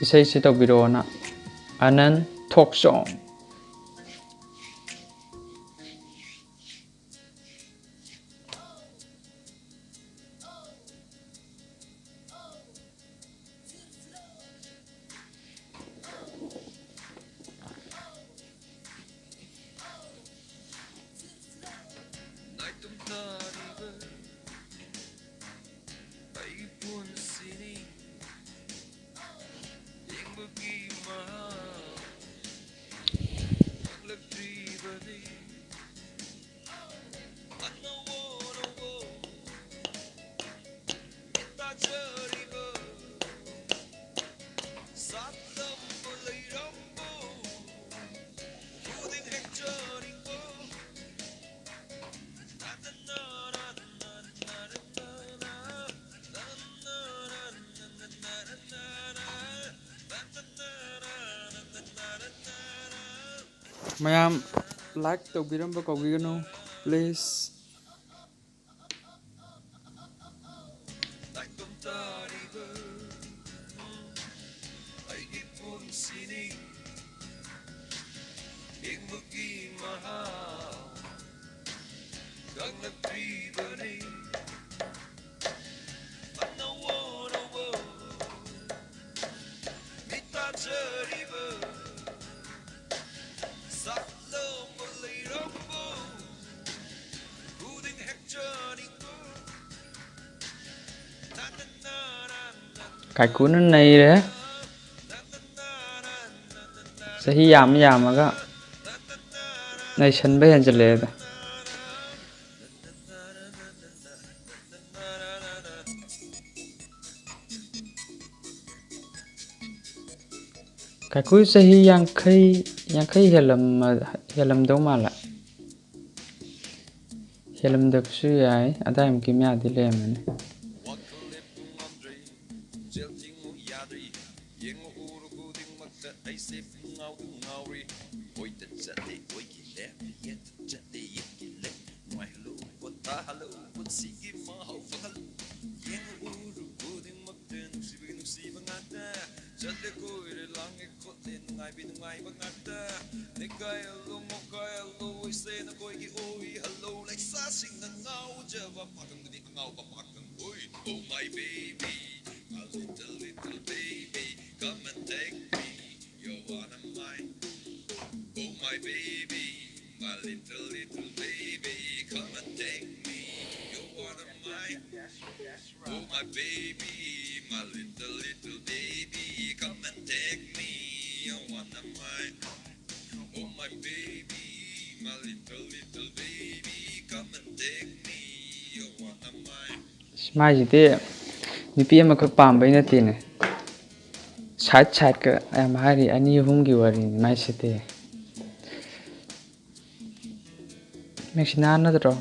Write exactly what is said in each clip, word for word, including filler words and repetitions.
ꯏꯁꯩꯁꯤ ꯇꯧꯕꯤꯔꯛꯑꯣꯅ꯫ ꯑꯅꯟ ꯊꯣꯛꯆꯣꯝ꯫ ꯅꯥꯏꯇꯣꯝ ꯇꯥꯔꯤꯕ ꯑꯩꯒꯤ ꯄꯨꯟꯁꯤꯅꯤ꯫ ꯌꯦꯡꯕꯒꯤ ꯃꯍꯥꯎ ꯈꯪꯂꯛꯇ꯭ꯔꯤꯕꯅꯤ꯫ ꯑꯅꯧ ꯑꯅꯧꯕ ꯃꯤꯠ ꯇꯥꯖꯔꯤꯕ ꯁꯥꯠꯂꯝꯕ ꯂꯩꯔꯝꯕ ꯈꯨꯗꯤꯡ ꯍꯦꯛ ꯆꯥꯅꯤꯡꯕ꯫ ꯃꯌꯥꯝ like ꯇꯧꯕꯤꯔꯝꯕ ꯀꯥꯎꯕꯤꯒꯅꯨ, please꯫ ꯅꯥꯏꯇꯣꯝ ꯇꯥꯔꯤꯕ ꯑꯩꯒꯤ ꯄꯨꯟꯁꯤꯅꯤ꯫ ꯍꯤꯡꯕꯒꯤ ꯃꯍꯥꯎ ꯈꯪꯂꯛꯇ꯭ꯔꯤꯕꯅꯤ꯫ ꯑꯅꯧ ꯑꯅꯧꯕ ꯃꯤꯠ ꯇꯥꯖꯔꯤꯕ ꯁꯥꯠꯂꯝꯕ ꯂꯩꯔꯝꯕ ꯈꯨꯗꯤꯡ ꯍꯦꯛ ꯆꯥꯅꯤꯡꯕ꯫ ꯀꯥꯏꯀꯨꯅ ꯅꯩꯔꯦ꯫ ꯆꯍꯤ ꯌꯥꯝ ꯌꯥꯝꯃꯒ ꯅꯩꯁꯟꯕ ꯍꯦꯟꯖꯜꯂꯛꯑꯦꯗ꯫ ꯀꯥꯏꯀꯨ ꯆꯍꯤ ꯌꯥꯡꯈꯩ, ꯌꯥꯡꯈꯩ ꯍꯦꯜꯂꯝꯃ-, ꯍꯦꯜꯂꯝꯗꯧ ꯃꯥꯜꯂꯦ꯫ ꯍꯦꯜꯂꯝꯗꯕꯁꯨ ꯌꯥꯏ, ꯑꯗꯥꯏꯃꯨꯛꯀꯤ ꯃꯌꯥꯗꯤ ꯂꯩꯔꯝꯃꯅꯤ꯫ ꯋꯥꯈꯜ ꯂꯦꯞꯄ ꯉꯝꯗ꯭ꯔꯦ, ꯆꯦꯜ ꯆꯤꯡꯉꯨ ꯌꯥꯗ꯭ꯔꯦ, ꯌꯦꯡꯉꯨ ꯎꯔꯨ ꯈꯨꯗꯤꯡꯃꯛꯇ ꯑꯩꯁꯦ ꯄꯨꯡꯉꯥꯎꯗ ꯉꯥꯎꯔꯦ꯫ ꯑꯣꯏꯗ ꯆꯠꯂꯦ, ꯑꯣꯏꯒꯤ ꯂꯦꯞ, ꯌꯦꯠꯇ ꯆꯠꯂꯦ, ꯌꯦꯠꯀꯤ ꯂꯦꯞ, ꯅꯨꯡꯉꯥꯏꯍꯜꯂꯨ, ꯄꯣꯊꯥꯍꯜꯂꯨ, ꯄꯨꯟꯁꯤꯒꯤ ꯃꯍꯥꯎ ꯐꯪꯍꯜꯂꯨ꯫ ꯌꯦꯡꯉꯨ ꯎꯔꯨ ꯈꯨꯗꯤꯡꯃꯛꯇ ꯅꯨꯡꯁꯤꯕꯒꯤ ꯅꯨꯡꯁꯤꯕ ꯉꯥꯛꯇ꯫ ꯆꯠꯂꯦ ꯀꯣꯏꯔꯦ ꯂꯥꯡꯉꯦ ꯈꯣꯠꯂꯦ ꯅꯨꯡꯉꯥꯏꯕꯤ ꯅꯨꯡꯉꯥꯏꯕ ꯉꯥꯛꯇ꯫ ꯅꯩꯈꯥꯏꯍꯜꯂꯣ ꯃꯣꯈꯥꯏꯍꯜꯂꯣ ꯑꯣꯏꯁꯦ ꯅꯈꯣꯏꯒꯤ ꯑꯣꯏꯍꯜꯂꯣ ꯂꯩꯁꯥꯁꯤꯡꯅ ꯉꯥꯎꯖꯕ ꯄꯥꯈꯪꯗꯨꯗꯤ ꯑꯉꯥꯎꯕ ꯄꯥꯈꯪ꯫ ꯍꯣꯏ, oh my baby, my little little baby, come and take me, you're one of mine. Oh my baby, my little little baby, come and take me, you're one of mine. Oh my baby, my little little baby, come and take me, you're one of mine. Oh my baby, my little little baby, come and take me, you're one of mine. ꯑꯁ, ꯃꯥꯏꯁꯤꯗꯤ ꯅꯨꯄꯤ ꯑꯃꯈꯛ ꯄꯥꯝꯕꯩ ꯅꯠꯇꯦꯅꯦ, side ꯁꯥꯏꯠꯀ ꯌꯥꯝ ꯍꯥꯏꯔꯤ, ꯑꯅꯤ ꯑꯍꯨꯝꯒꯤ ꯋꯥꯔꯤꯅꯤ ꯃꯥꯏꯁꯤꯗꯤ꯫ ꯃꯦꯛꯁꯤꯅꯥ ꯅꯠꯇ꯭ꯔꯣ?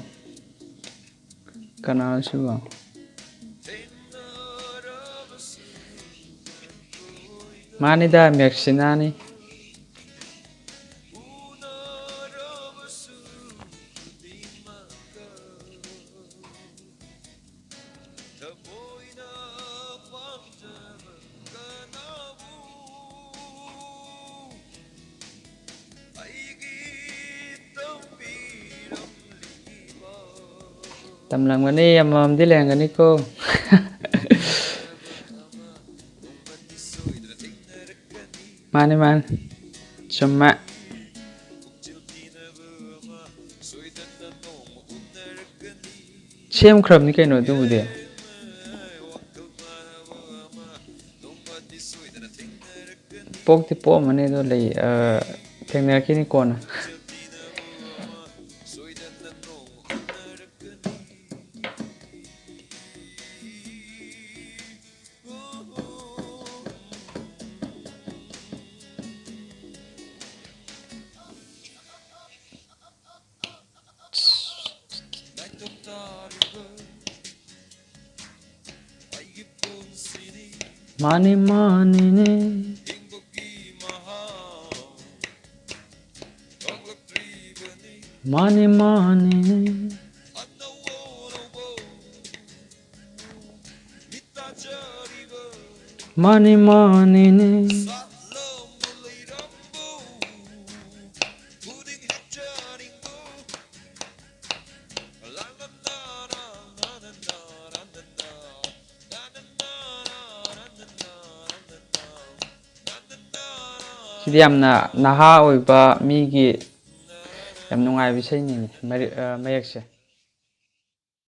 ꯀꯅꯥꯅꯣ ꯁꯤꯕꯣ? ꯃꯥꯅꯤꯗ, ꯃꯦꯛꯁꯤꯅꯥꯅꯤ꯫ ꯇꯝꯂꯝꯒꯅꯤ, ꯑꯃꯃꯝꯗꯤ ꯂꯩꯔꯝꯒꯅꯤꯀꯣ꯫ ꯃꯥꯅꯤ, ꯃꯥꯅꯤ, ꯆꯨꯝꯃꯦ꯫ ꯁꯦꯝꯈ꯭ꯔꯕꯅꯤ ꯀꯩꯅꯣ ꯑꯗꯨꯕꯨꯗꯤ꯫ ꯄꯣꯛꯇꯤ ꯄꯣꯛꯑꯝꯃꯅꯤ ꯑꯗꯣ ꯂꯩ, ꯑ, ꯊꯦꯡꯅꯔꯛꯈꯤꯅꯤ ꯀꯣꯟꯅ꯫ ꯃꯥꯅꯤ ꯃꯥꯅꯤꯅꯦ꯫ ꯃꯥꯅꯤ ꯃꯥꯅꯤꯅꯦ꯫ ꯃꯥꯅꯤ ꯃꯥꯅꯤꯅꯦ꯫ ꯁꯤꯗꯤ ꯌꯥꯝꯅ ꯅꯍꯥ ꯑꯣꯏꯕ ꯃꯤꯒꯤ ꯌꯥꯝ ꯅꯨꯡꯉꯥꯏꯕ ꯏꯁꯩꯅꯤꯅꯦ, ꯃꯔꯤ-, ꯑ, ꯃꯌꯦꯛꯁꯦ꯫